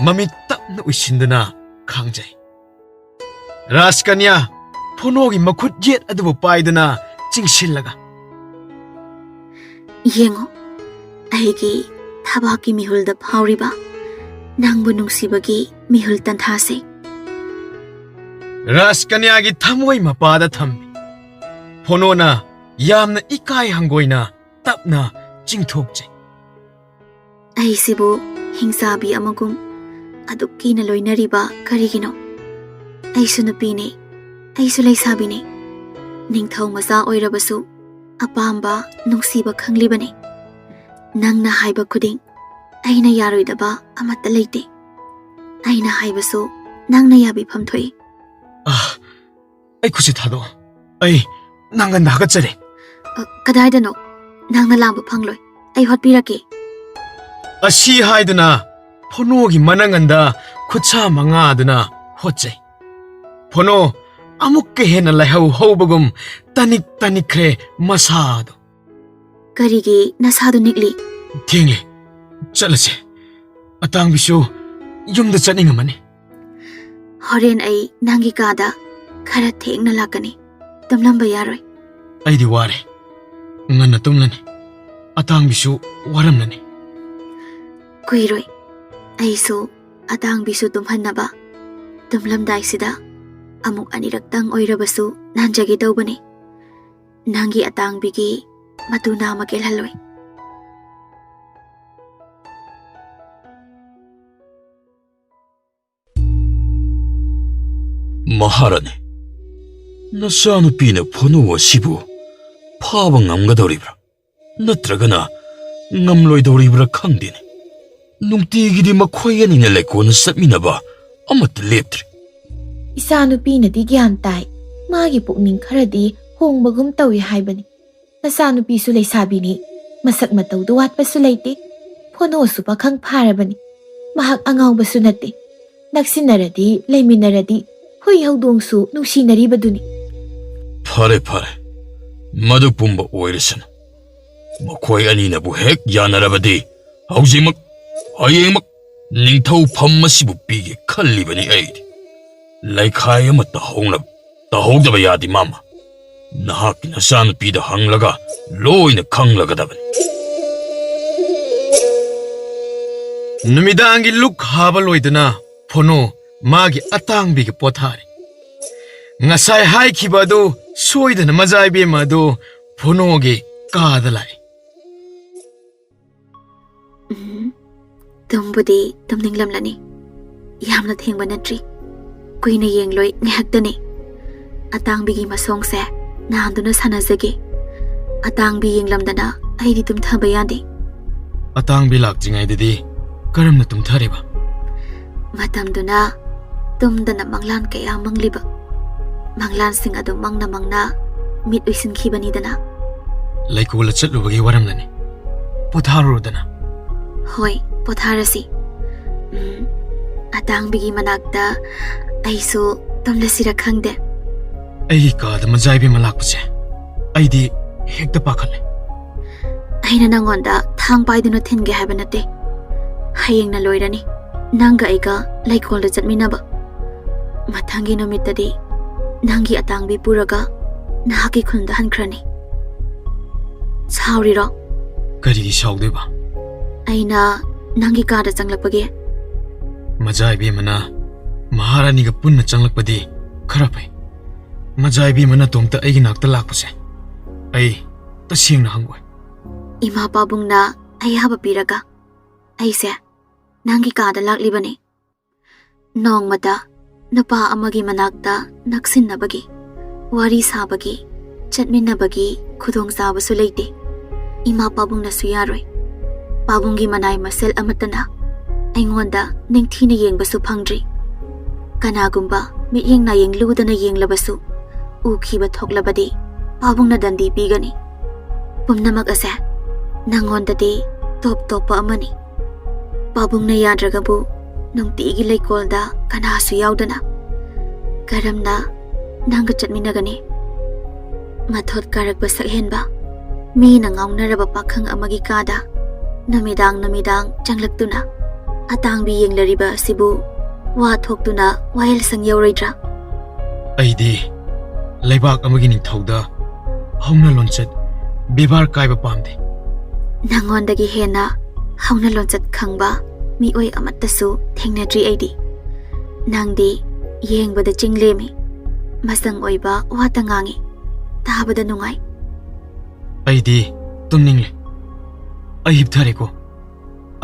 ꯃꯃꯤꯠ ꯇꯞꯅ ꯎꯏꯁꯤꯟꯗꯨꯅ ꯈꯥꯡꯖꯩ꯫ ꯔꯥꯖꯀꯟꯌꯥ ꯐꯣꯅꯣꯒꯤ ꯃꯈꯨꯠ ꯌꯦꯠ ꯑꯗꯨꯕꯨ ꯄꯥꯏꯗꯨꯅ ꯆꯤꯡꯁꯤꯜꯂꯒ, "ꯌꯦꯡꯉꯣ, ꯑꯩꯒꯤ ꯊꯕꯥꯛꯀꯤ ꯃꯤꯍꯨꯜꯗ ꯐꯥꯎꯔꯤꯕ ꯅꯪꯕꯨ ꯅꯨꯡꯁꯤꯕꯒꯤ ꯃꯤꯍꯨꯜ ꯇꯟꯊꯥꯁꯦ꯫" ꯔꯥꯖꯀꯟꯌꯥꯒꯤ ꯊꯃꯣꯏ ꯃꯄꯥꯗ ꯊꯝꯃꯤ꯫ ꯐꯣꯅꯣꯅ ꯌꯥꯝꯅ ꯏꯀꯥꯏ ꯍꯪꯒꯣꯏꯅ ꯇꯞꯅ ꯆꯤꯡꯊꯣꯛꯆꯩ꯫ "ꯑꯩꯁꯤꯕꯨ ꯍꯤꯡꯆꯥꯕꯤ ꯑꯃꯒꯨꯝ ꯑꯗꯨꯛ ꯀꯤꯅ ꯂꯣꯏꯅꯔꯤꯕ ꯀꯔꯤꯒꯤꯅꯣ? ꯑꯩꯁꯨ ꯅꯨꯄꯤꯅꯦ, ꯑꯩꯁꯨ ꯂꯩꯁꯥꯕꯤꯅꯦ꯫ ꯅꯤꯡꯊꯧ ꯃꯆꯥ ꯑꯣꯏꯔꯕꯁꯨ ꯑꯄꯥꯝꯕ, ꯅꯨꯡꯁꯤꯕ ꯈꯪꯂꯤꯕꯅꯦ꯫ ꯅꯪꯅ ꯍꯥꯏꯕ ꯈꯨꯗꯤꯡ ꯑꯩꯅ ꯌꯥꯔꯣꯏꯗꯕ ꯑꯃꯠꯇ ꯂꯩꯇꯦ꯫ ꯑꯩꯅ ꯍꯥꯏꯕꯁꯨ ꯅꯪꯅ ꯌꯥꯕꯤꯐꯝ ꯊꯣꯛꯏ꯫" ꯑꯥ, ꯑꯩ ꯈꯨꯠꯁꯤ ꯊꯥꯗꯣꯛꯑꯣ꯫ ꯑꯩ ꯅꯪꯒꯟꯗ ꯍꯥꯀꯠꯆꯔꯦ꯫ "ꯑ, ꯀꯗꯥꯏꯗꯅꯣ? ꯅꯪꯅ ꯂꯥꯝꯕ ꯐꯪꯂꯣꯏ꯫ ꯑꯩ ꯍꯣꯠꯄꯤꯔꯛꯀꯦ꯫" ꯑꯁꯤ ꯍꯥꯏꯗꯨꯅ ꯐꯣꯅꯣꯒꯤ ꯃꯅꯪꯒꯟꯗ ꯈꯨꯠꯁꯥ ꯃꯉꯥꯗꯨꯅ ꯍꯣꯠꯆꯩ꯫ ꯐꯣꯅꯣ ꯑꯃꯨꯛꯀ ꯍꯦꯟꯅ ꯂꯥꯏꯍꯧ ꯍꯧꯕꯒꯨꯝ ꯇꯅꯤꯛ ꯇꯅꯤꯛꯈ꯭ꯔꯦ ꯃꯁꯥꯗꯣ꯫ "ꯀꯔꯤꯒꯤ ꯅꯁꯥꯗꯨ ꯅꯤꯛꯂꯤ?" "ꯊꯦꯡꯂꯦ, ꯆꯠꯂꯁꯦ꯫ ꯑꯇꯥꯡꯕꯤꯁꯨ ꯌꯨꯝꯗ ꯆꯠꯅꯤꯡꯉꯝꯃꯅꯤ꯫" "ꯍꯣꯔꯦꯟ ꯑꯩ ꯅꯪꯒꯤ ꯀꯥꯗ ꯈꯔ ꯊꯦꯡꯅ ꯂꯥꯛꯀꯅꯤ꯫ ꯇꯨꯝꯂꯝꯕ ꯌꯥꯔꯣꯏ꯫" "ꯑꯩꯗꯤ ꯋꯥꯔꯦ꯫ ꯉꯟꯅ ꯇꯨꯝꯂꯅꯤ꯫ ꯑꯇꯥꯡꯕꯤꯁꯨ ꯋꯥꯔꯝꯂꯅꯤ꯫" "ꯀꯨꯏꯔꯣꯏ꯫ ꯑꯩꯁꯨ ꯑꯇꯥꯡꯕꯤꯁꯨ ꯇꯨꯝꯍꯟꯅꯕ ꯇꯨꯝꯂꯝꯗꯥꯏꯁꯤꯗ ꯑꯃꯨꯛ ꯑꯅꯤꯔꯛꯇꯪ ꯑꯣꯏꯔꯕꯁꯨ ꯅꯥꯟꯖꯒꯦ ꯇꯧꯕꯅꯤ꯫ ꯅꯪꯒꯤ ꯑꯇꯥꯡꯕꯤꯒꯤ ꯃꯇꯨ ꯅꯥꯝꯃ ꯀꯦꯜꯍꯜꯂꯣꯏ꯫" "ꯃꯍꯥꯔꯥꯅꯤ, ꯅꯆꯥꯅꯨꯄꯤꯅ ꯐꯣꯅꯨ ꯑꯁꯤꯕꯨ ꯐꯥꯕ ꯉꯝꯒꯗꯧꯔꯤꯕ꯭ꯔꯥ? ꯅꯠꯇ꯭ꯔꯒꯅ ꯉꯝꯂꯣꯏꯗꯧꯔꯤꯕ꯭ꯔꯥ ꯈꯪꯗꯦꯅꯦ꯫ ꯅꯨꯡꯇꯤꯒꯤꯗꯤ ꯃꯈꯣꯏ ꯑꯅꯤꯅ ꯂꯩꯀꯣꯜꯗ ꯆꯠꯃꯤꯟꯅꯕ ꯑꯃꯠꯇ ꯂꯦꯞꯇ꯭ꯔꯦ꯫" "ꯏꯆꯥꯅꯨꯄꯤꯅꯗꯤ ꯒ꯭ꯌꯥꯟ ꯇꯥꯏ, ꯃꯥꯒꯤ ꯄꯨꯛꯅꯤꯡ ꯈꯔꯗꯤ ꯍꯣꯡꯕꯒꯨꯝ ꯇꯧꯏ ꯍꯥꯏꯕꯅꯤ꯫ ꯃꯆꯥꯅꯨꯄꯤꯁꯨ ꯂꯩꯁꯥꯕꯤꯅꯤ, ꯃꯁꯛ ꯃꯇꯧꯗ ꯋꯥꯠꯄꯁꯨ ꯂꯩꯇꯦ꯫ ꯐꯣꯅꯣꯁꯨ ꯄꯥꯈꯪ ꯐꯥꯔꯕꯅꯤ꯫ ꯃꯍꯥꯛ ꯑꯉꯥꯎꯕꯁꯨ ꯅꯠꯇꯦ꯫ ꯅꯛꯁꯤꯟꯅꯔꯗꯤ, ꯂꯩꯃꯤꯟꯅꯔꯗꯤ, ꯍꯨꯏ ꯍꯧꯗꯣꯡꯁꯨ ꯅꯨꯡꯁꯤꯅꯔꯤꯕꯗꯨꯅꯤ꯫ ꯐꯔꯦ, ꯐꯔꯦ, ꯃꯗꯨ ꯄꯨꯝꯕ ꯑꯣꯏꯔꯁꯅꯨ꯫ ꯃꯈꯣꯏ ꯑꯅꯤꯅꯕꯨ ꯍꯦꯛ ꯌꯥꯅꯔꯕꯗꯤ, ꯍꯧꯖꯤꯛꯃꯛ, ꯍꯌꯦꯡꯃꯛ ꯅꯤꯡꯊꯧ ꯐꯝ ꯑꯁꯤꯕꯨ ꯄꯤꯒꯦ ꯈꯜꯂꯤꯕꯅꯤ ꯑꯩꯗꯤ꯫ ꯂꯩꯈꯥꯏ ꯑꯃ ꯇꯥꯍꯧꯅꯕ, ꯇꯥꯍꯧꯗꯕ ꯌꯥꯗꯦ, ꯃꯥꯃ꯫ ꯅꯍꯥꯛꯀꯤ ꯅꯆꯥꯅꯨꯄꯤꯗ ꯍꯪꯂꯒ ꯂꯣꯏꯅ ꯈꯪꯂꯒꯗꯕꯅꯤ꯫ ꯅꯨꯃꯤꯗꯥꯡꯒꯤ ꯂꯨꯛ ꯍꯥꯕ ꯂꯣꯏꯗꯅ ꯐꯣꯅꯣ ꯃꯥꯒꯤ ꯑꯇꯥꯡꯕꯤꯒ ꯄꯣꯊꯥꯔꯤ꯫ ꯉꯁꯥꯏ ꯍꯥꯏꯈꯤꯕ ꯑꯗꯨ ꯁꯣꯏꯗꯅ ꯃꯖꯥ ꯏꯕꯦꯝꯃ ꯑꯗꯨ ꯐꯣꯅꯣꯒꯤ ꯀꯥꯗ ꯂꯥꯛꯏ꯫ ꯎꯝ, ꯇꯨꯝꯕꯨꯗꯤ ꯇꯨꯝꯅꯤꯡꯂꯝꯂꯅꯤ꯫ ꯌꯥꯝꯅ ꯊꯦꯡꯕ ꯅꯠꯇ꯭ꯔꯤ꯫ ꯀꯨꯏꯅ ꯌꯦꯡꯂꯣꯏ, ꯉꯥꯏꯍꯥꯛꯇꯅꯤ꯫ ꯑꯇꯥꯡꯕꯤꯒꯤ ꯃꯁꯣꯡꯁꯦ ꯅꯥꯟꯗꯨꯅ ꯁꯥꯟꯅꯖꯒꯦ꯫ ꯑꯇꯥꯡꯕꯤ ꯌꯦꯡꯂꯝꯗꯅ ꯑꯩꯗꯤ ꯇꯨꯝꯊꯕ ꯌꯥꯗꯦ꯫ ꯑꯇꯥꯡꯕꯤ ꯂꯥꯛꯇ꯭ꯔꯤꯉꯩꯗꯗꯤ ꯀꯔꯝꯅ ꯇꯨꯝꯊꯔꯤꯕ? ꯃꯇꯝꯗꯨꯅ ꯇꯨꯝꯗꯅ ꯃꯪꯂꯥꯟ ꯀꯌꯥ ꯃꯪꯂꯤꯕ꯫ ꯃꯪꯂꯥꯟꯁꯤꯡ ꯑꯗꯨ ꯃꯪꯅ ꯃꯪꯅ ꯃꯤꯠ ꯎꯏꯁꯤꯟꯈꯤꯕꯅꯤꯗꯅ꯫ ꯂꯩꯀꯣꯜꯗ ꯆꯠꯂꯨꯕꯒꯤ ꯋꯥꯔꯝꯂꯅꯤ꯫ ꯄꯣꯊꯥꯔꯨꯔꯣꯗꯅ꯫ ꯍꯣꯏ, ꯄꯣꯊꯥꯔꯁꯤ꯫ ꯎꯝ, ꯑꯇꯥꯡꯕꯤꯒꯤ ꯃꯅꯥꯛꯇ ꯑꯩꯁꯨ ꯇꯨꯝꯂꯁꯤꯔ ꯈꯪꯗꯦ꯫ ꯑꯩꯒꯤ ꯀꯥꯗ ꯃꯖꯥ ꯏꯕꯦꯝꯃ ꯂꯥꯛꯄꯁꯦ ꯑꯩꯗꯤ ꯍꯦꯛꯇ ꯄꯥꯈꯠꯂꯦ꯫ ꯑꯩꯅ ꯅꯪꯉꯣꯟꯗ ꯊꯥꯡ ꯄꯥꯏꯗꯨꯅ ꯊꯤꯟꯒꯦ ꯍꯥꯏꯕ ꯅꯠꯇꯦ꯫ ꯍꯌꯦꯡꯅ ꯂꯣꯏꯔꯅꯤ꯫ ꯅꯪꯒ ꯑꯩꯒ ꯂꯩꯀꯣꯜꯗ ꯆꯠꯃꯤꯟꯅꯕ꯫ ꯃꯊꯪꯒꯤ ꯅꯨꯃꯤꯠꯇꯗꯤ ꯅꯪꯒꯤ ꯑꯇꯥꯡꯕꯤ ꯄꯨꯔꯒ ꯅꯍꯥꯛꯀꯤ ꯈꯨꯟꯗ ꯍꯟꯈ꯭ꯔꯅꯤ꯫ ꯁꯥꯎꯔꯤꯔꯣ? ꯀꯔꯤꯒꯤ ꯁꯥꯎꯗꯣꯏꯕ? ꯑꯩꯅ ꯅꯪꯒꯤ ꯀꯥꯗ ꯆꯪꯂꯛꯄꯒꯤ? ꯃꯖꯥ ꯏꯕꯦꯝꯃꯅ ꯃꯍꯥꯔꯥꯅꯤꯒ ꯄꯨꯟꯅ ꯆꯪꯂꯛꯄꯗꯤ ꯈꯔ ꯐꯩ꯫ ꯃꯖꯥ ꯏꯕꯦꯝꯃ ꯅꯇꯣꯝꯇ ꯑꯩꯒꯤ ꯅꯥꯛꯇ ꯂꯥꯛꯄꯁꯦ ꯑꯩ ꯇꯁꯦꯡꯅ ꯍꯪꯒꯣꯏ꯫ ꯏꯃꯥ ꯄꯥꯕꯨꯡꯅ ꯑꯌꯥꯕ ꯄꯤꯔꯒ ꯑꯩꯁꯦ ꯅꯪꯒꯤ ꯀꯥꯗ ꯂꯥꯛꯂꯤꯕꯅꯤ꯫ ꯅꯣꯡꯃꯇ ꯅꯨꯄꯥ ꯑꯃꯒꯤ ꯃꯅꯥꯛꯇ ꯅꯛꯁꯤꯟꯅꯕꯒꯤ, ꯋꯥꯔꯤ ꯁꯥꯕꯒꯤ, ꯆꯠꯃꯤꯟꯅꯕꯒꯤ ꯈꯨꯗꯣꯡꯆꯥꯕꯁꯨ ꯂꯩꯇꯦ꯫ ꯏꯃꯥ ꯄꯥꯕꯨꯡꯅꯁꯨ ꯌꯥꯔꯣꯏ꯫ ꯄꯥꯕꯨꯡꯒꯤ ꯃꯅꯥꯏ ꯃꯁꯦꯜ ꯑꯃꯠꯇꯅ ꯑꯩꯉꯣꯟꯗ ꯅꯤꯡꯊꯤꯅ ꯌꯦꯡꯕꯁꯨ ꯐꯪꯗ꯭ꯔꯤ꯫ ꯀꯅꯥꯒꯨꯝꯕ ꯃꯤꯠꯌꯦꯡ ꯅꯥꯌꯦꯡ ꯂꯨꯗꯅ ꯌꯦꯡꯂꯕꯁꯨ, ꯎꯈꯤꯕ ꯊꯣꯛꯂꯕꯗꯤ ꯄꯥꯕꯨꯡꯅ ꯗꯟꯗꯤ ꯄꯤꯒꯅꯤ꯫ ꯄꯨꯝꯅꯃꯛ ꯑꯁꯦ ꯅꯪꯉꯣꯟꯗꯗꯤ ꯇꯣꯞ ꯇꯣꯞꯄ ꯑꯃꯅꯤ꯫ ꯄꯥꯕꯨꯡꯅ ꯌꯥꯗ꯭ꯔꯒꯕꯨ ꯅꯨꯡꯇꯤꯒꯤ ꯂꯩꯀꯣꯜꯗ ꯀꯅꯥꯁꯨ ꯌꯥꯎꯗꯅ ꯀꯔꯝꯅ ꯅꯪꯒ ꯆꯠꯃꯤꯟꯅꯒꯅꯤ? ꯃꯊꯣꯠ ꯀꯥꯔꯛꯄ ꯁꯛꯍꯦꯟꯕ, ꯃꯤꯅ ꯉꯥꯎꯅꯔꯕ ꯄꯥꯈꯪ ꯑꯃꯒꯤ ꯀꯥꯗ ꯅꯨꯃꯤꯗꯥꯡ ꯅꯨꯃꯤꯗꯥꯡ ꯆꯪꯂꯛꯇꯨꯅ ꯑꯇꯥꯡꯕꯤ ꯌꯦꯡꯂꯔꯤꯕ ꯑꯁꯤꯕꯨ ꯋꯥ ꯊꯣꯛꯇꯨꯅ ꯋꯥꯌꯦꯜꯁꯪ ꯌꯧꯔꯣꯏꯗ꯭ꯔꯥ? ꯑꯩꯗꯤ ꯂꯩꯕꯥꯛ ꯑꯃꯒꯤ ꯅꯤꯡꯊꯧꯗ ꯍꯧꯅ ꯂꯣꯟꯆꯠ ꯕꯦꯕꯥꯔ ꯀꯥꯏꯕ ꯄꯥꯝꯗꯦ꯫ ꯅꯪꯉꯣꯟꯗꯒꯤ ꯍꯦꯟꯅ ꯍꯧꯅ ꯂꯣꯟꯆꯠ ꯈꯪꯕ ꯃꯤꯑꯣꯏ ꯑꯃꯠꯇꯁꯨ ꯊꯦꯡꯅꯗ꯭ꯔꯤ ꯑꯩꯗꯤ꯫ ꯅꯪꯗꯤ ꯌꯦꯡꯕꯗ ꯆꯤꯡ ꯂꯦꯝꯃꯤ, ꯃꯆꯪ ꯑꯣꯏꯕ ꯋꯥꯇ ꯉꯥꯡꯉꯤ, ꯇꯥꯕꯗ ꯅꯨꯡꯉꯥꯏ꯫ ꯑꯩꯗꯤ ꯇꯨꯝꯅꯤꯡꯂꯦ꯫ ꯑꯩ ꯍꯤꯞꯊꯔꯦꯀꯣ꯫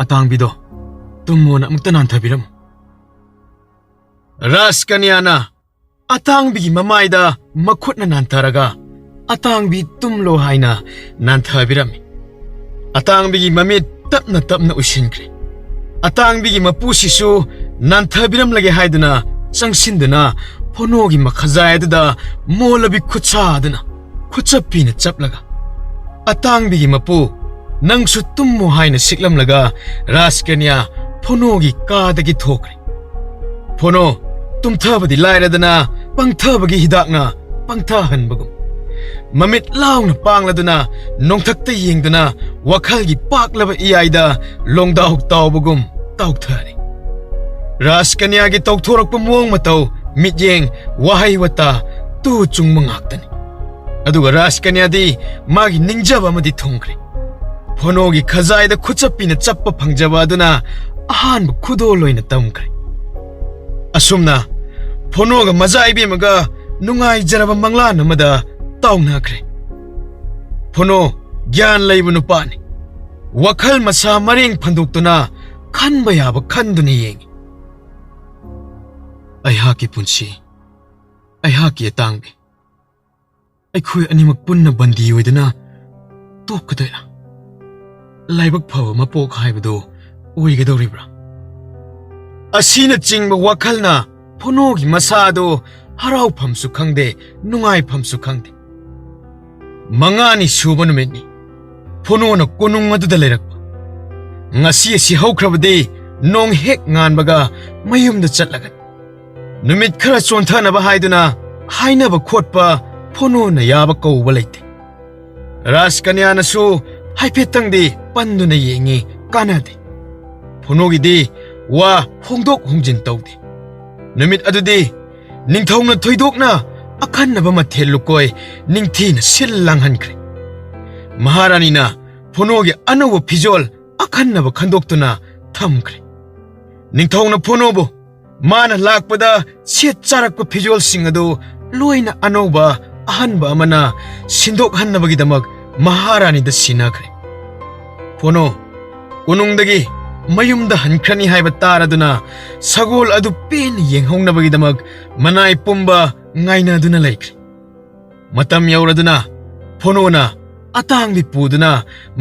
ꯑꯇꯥꯡꯕꯤꯗꯣ ꯇꯨꯝꯃꯣꯅ ꯑꯃꯨꯛꯇ ꯅꯥꯟꯊꯕꯤꯔꯝꯃꯨ꯫ ꯔꯥꯖꯀꯟꯌꯥꯅ ꯑꯇꯥꯡꯕꯤꯒꯤ ꯃꯃꯥꯏꯗ ꯃꯈꯨꯠꯅ ꯅꯥꯟꯊꯔꯒ ꯑꯇꯥꯡꯕꯤ ꯇꯨꯝꯂꯣ ꯍꯥꯏꯅ ꯅꯥꯟꯊꯕꯤꯔꯝꯃꯤ꯫ ꯑꯇꯥꯡꯕꯤꯒꯤ ꯃꯃꯤꯠ ꯇꯞꯅ ꯇꯞꯅ ꯎꯏꯁꯤꯟꯈ꯭ꯔꯦ꯫ ꯑꯇꯥꯡꯕꯤꯒꯤ ꯃꯄꯨꯁꯤꯁꯨ ꯅꯥꯟꯊꯕꯤꯔꯝꯂꯒꯦ ꯍꯥꯏꯗꯨꯅ ꯆꯪꯁꯤꯟꯗꯨꯅ ꯐꯣꯅꯣꯒꯤ ꯃꯈꯖꯥꯏ ꯑꯗꯨꯗ ꯃꯣꯜꯂꯕꯤ ꯈꯨꯠꯁꯥ ꯑꯗꯨꯅ ꯈꯨꯆꯞꯄꯤꯅ ꯆꯞꯂꯒ, "ꯑꯇꯥꯡꯕꯤꯒꯤ ꯃꯄꯨ, ꯅꯪꯁꯨ ꯇꯨꯝꯃꯨ" ꯍꯥꯏꯅ ꯁꯤꯛꯂꯝꯂꯒ ꯔꯥꯖꯀꯟꯌꯥ ꯐꯣꯅꯣꯒꯤ ꯀꯥꯗꯒꯤ ꯊꯣꯛꯈ꯭ꯔꯦ꯫ ꯐꯣꯅꯣ ꯇꯨꯝꯊꯕꯗꯤ ꯂꯥꯏꯔꯗꯅ ꯄꯪꯊꯕꯒꯤ ꯍꯤꯗꯥꯛꯅ ꯄꯪꯊꯍꯟꯕꯒꯨꯝ, ꯃꯃꯤꯠ ꯂꯥꯎꯅ ꯄꯥꯡꯂꯗꯨꯅ ꯅꯣꯡꯊꯛꯇ ꯌꯦꯡꯗꯨꯅ ꯋꯥꯈꯜꯒꯤ ꯄꯥꯛꯂꯕ ꯏꯌꯥꯏꯗ ꯂꯣꯡꯗꯥꯎ ꯇꯥꯎꯕꯒꯨꯝ ꯇꯥꯎꯊꯔꯦ꯫ ꯔꯥꯖꯀꯟꯌꯥꯒꯤ ꯇꯧꯊꯣꯔꯛꯄ ꯃꯑꯣꯡ ꯃꯇꯧ, ꯃꯤꯠꯌꯦꯡ, ꯋꯥꯍꯩ ꯋꯥꯇꯥ ꯇꯨ ꯆꯨꯡꯕ ꯉꯥꯛꯇꯅꯤ꯫ ꯑꯗꯨꯒ ꯔꯥꯖꯀꯟꯌꯥꯗꯤ ꯃꯥꯒꯤ ꯅꯤꯡꯖꯕ ꯑꯃꯗꯤ ꯊꯨꯡꯈ꯭ꯔꯦ꯫ ꯐꯣꯅꯣꯒꯤ ꯈꯖꯥꯏꯗ ꯈꯨꯆꯞꯄꯤꯅ ꯆꯞꯄ ꯐꯪꯖꯕ ꯑꯗꯨꯅ ꯑꯍꯥꯟꯕ ꯈꯨꯗꯣꯜ ꯑꯣꯏꯅ ꯇꯝꯈ꯭ꯔꯦ꯫ ꯑꯁꯨꯝꯅ ꯐꯣꯅꯣꯒ ꯃꯖꯥ ꯏꯕꯦꯝꯃꯒ ꯅꯨꯡꯉꯥꯏꯖꯔꯕ ꯃꯪꯂꯥꯟ ꯑꯃꯗ ꯇꯥꯎꯅꯈ꯭ꯔꯦ꯫ ꯐꯣꯅꯣ ꯒ꯭ꯌꯥꯟ ꯂꯩꯕ ꯅꯨꯄꯥꯅꯤ꯫ ꯋꯥꯈꯜ ꯃꯁꯥ ꯃꯔꯦꯡ ꯐꯟꯗꯣꯛꯇꯨꯅ ꯈꯟꯕ ꯌꯥꯕ ꯈꯟꯗꯨꯅ ꯌꯦꯡꯉꯤ꯫ ꯑꯩꯍꯥꯛꯀꯤ ꯄꯨꯟꯁꯤ, ꯑꯩꯍꯥꯛꯀꯤ ꯑꯇꯥꯡꯕꯤ, ꯑꯩꯈꯣꯏ ꯑꯅꯤꯃꯛ ꯄꯨꯟꯅ ꯕꯟꯗꯤ ꯑꯣꯏꯗꯨꯅ ꯇꯣꯛꯀꯗꯣꯏꯔꯥ? ꯂꯥꯏꯕꯛ ꯐꯕ ꯃꯄꯣꯛ ꯍꯥꯏꯕꯗꯨ ꯑꯣꯏꯒꯗꯧꯔꯤꯕ꯭ꯔꯥ? ꯑꯁꯤꯅꯆꯤꯡꯕ ꯋꯥꯈꯜꯅ ꯐꯣꯅꯣꯒꯤ ꯃꯁꯥ ꯑꯗꯨ ꯍꯔꯥꯎꯐꯝꯁꯨ ꯈꯪꯗꯦ, ꯅꯨꯡꯉꯥꯏꯐꯝꯁꯨ ꯈꯪꯗꯦ꯫ ꯃꯉꯥꯅꯤ ꯁꯨꯕ ꯅꯨꯃꯤꯠꯅꯤ꯫ ꯐꯣꯅꯣꯅ ꯀꯣꯅꯨꯡ ꯑꯗꯨꯗ ꯂꯩꯔꯛꯄ꯫ ꯉꯁꯤ ꯑꯁꯤ ꯍꯧꯈ꯭ꯔꯕꯗꯤ ꯅꯣꯡ ꯍꯦꯛ ꯉꯥꯟꯕꯒ ꯃꯌꯨꯝꯗ ꯆꯠꯂꯒꯅꯤ꯫ ꯅꯨꯃꯤꯠ ꯈꯔ ꯆꯣꯟꯊꯅꯕ ꯍꯥꯏꯗꯨꯅ ꯍꯥꯏꯅꯕ ꯈꯣꯠꯄ ꯐꯣꯅꯣꯅ ꯌꯥꯕ ꯀꯧꯕ ꯂꯩꯇꯦ꯫ ꯔꯥꯖꯀꯟꯌꯥꯅꯁꯨ ꯍꯥꯏꯐꯦꯠꯇꯪꯗꯤ ꯄꯟꯗꯨꯅ ꯌꯦꯡꯉꯤ, ꯀꯥꯟꯅꯗꯦ꯫ ꯐꯣꯅꯣꯒꯤꯗꯤ ꯋꯥ ꯍꯣꯡꯗꯣꯛ ꯍꯣꯡꯖꯤꯟ ꯇꯧꯗꯦ꯫ ꯅꯨꯃꯤꯠ ꯑꯗꯨꯗꯤ ꯅꯤꯡꯊꯧꯅ ꯊꯣꯏꯗꯣꯛꯅ ꯑꯈꯟꯅꯕ ꯃꯊꯦꯜ ꯂꯨꯀꯣꯏ ꯅꯤꯡꯊꯤꯅ ꯁꯤꯜ ꯂꯥꯡꯍꯟꯈ꯭ꯔꯦ꯫ ꯃꯍꯥꯔꯥꯅꯤꯅ ꯐꯣꯅꯣꯒꯤ ꯑꯅꯧꯕ ꯐꯤꯖꯣꯜ ꯑꯈꯟꯅꯕ ꯈꯟꯗꯣꯛꯇꯨꯅ ꯊꯝꯈ꯭ꯔꯦ꯫ ꯅꯤꯡꯊꯧꯅ ꯐꯣꯅꯣꯕꯨ ꯃꯥꯅ ꯂꯥꯛꯄꯗ ꯁꯦꯠ ꯆꯥꯔꯛꯄ ꯐꯤꯖꯣꯜꯁꯤꯡ ꯑꯗꯨ ꯂꯣꯏꯅ ꯑꯅꯧꯕ ꯑꯍꯟꯕ ꯑꯃꯅ ꯁꯤꯟꯗꯣꯛꯍꯟꯅꯕꯒꯤꯗꯃꯛ ꯃꯍꯥꯔꯥꯅꯤꯗ ꯁꯤꯟꯅꯈ꯭ꯔꯦ꯫ ꯐꯣꯅꯣ ꯀꯣꯅꯨꯡꯗꯒꯤ ꯃꯌꯨꯝꯗ ꯍꯟꯈ꯭ꯔꯅꯤ ꯍꯥꯏꯕ ꯇꯥꯔꯗꯨꯅ ꯁꯒꯣꯜ ꯑꯗꯨ ꯄꯦꯟꯅ ꯌꯦꯡꯍꯧꯅꯕꯒꯤꯗꯃꯛ ꯃꯅꯥꯏ ꯄꯨꯝꯕ ꯉꯥꯏꯅꯗꯨꯅ ꯂꯩꯈ꯭ꯔꯦ꯫ ꯃꯇꯝ ꯌꯧꯔꯗꯨꯅ ꯐꯣꯅꯣꯅ ꯑꯇꯥꯡꯕꯤ ꯄꯨꯗꯨꯅ